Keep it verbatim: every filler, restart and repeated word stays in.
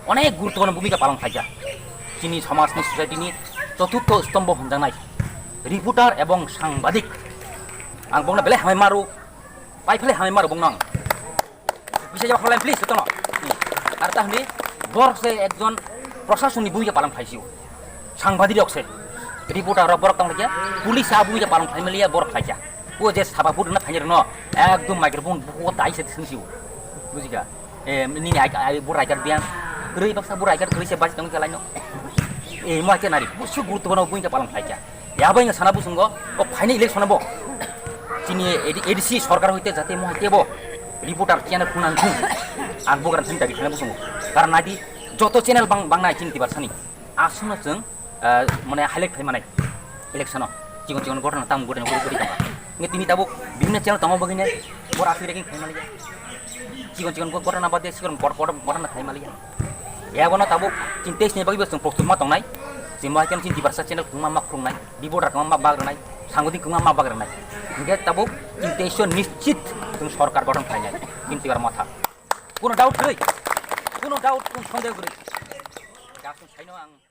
Onek guruttopurno bhumika palon khlaijak. Chini somajni, society-ni choturtho stombho hwnjaknai reporter ebong sangbadik. Ang bongno belai hamai maro, pai phele hamai maro bongno ang. Bisa jawab holaim, please, jotono. Ar tahni borok se ekjon proshasonni bhumika palon khlaisio. Sangbadik rok se. Reporter rok borok tong khe, police a bhumika palon khlai maliya borok khlaija. O je saba bhut na phainir no, ekdom microphone buko tai se singsiu. Bujika. E, nini ai, ai, bo rider diyan. Kwrwi baksa bo rider kwrwi se basi tong khe laino. E, mo ake nari, busu guruttopurno bhumika palon khlaija. Yabai nga sana busungo, o phaini election bo. Chini A D, A D C sorkar hoite jate mo haite bo. Reporter channel khuna thung. Ang bogra thani dabi khana busungo. Karon nadi, joto channel bang, bang nai chini Tiprasani. Aswkno chwng, ah, mane highlight khlai manai election-o. Chikon chikon ghotona tamo ghotona ghotwi ghotwi tongkha. Hingke tini tabuk bibhinno channel tongo bagwino boro aswk ranking khlai manliya. Chikon chikon ghotona bade sikon bor bor ghotona khlai manliya. Yabono tabuk chini test ni bagwi bo chwng prostut ma tongnai. Chini ma chini Tiprasa channel kwbangma ma khulumnai, reporter kwbangma bag rwnai, sangbadik kwbangma bag rwnai. Hingke tabuk chini test o nischit chwng sorkar gothon khlainai. Chini Tipra Motha. Kuno doubt kwrwi. Kuno doubt, kuno sondeho kwrwi. Jasung saino ang.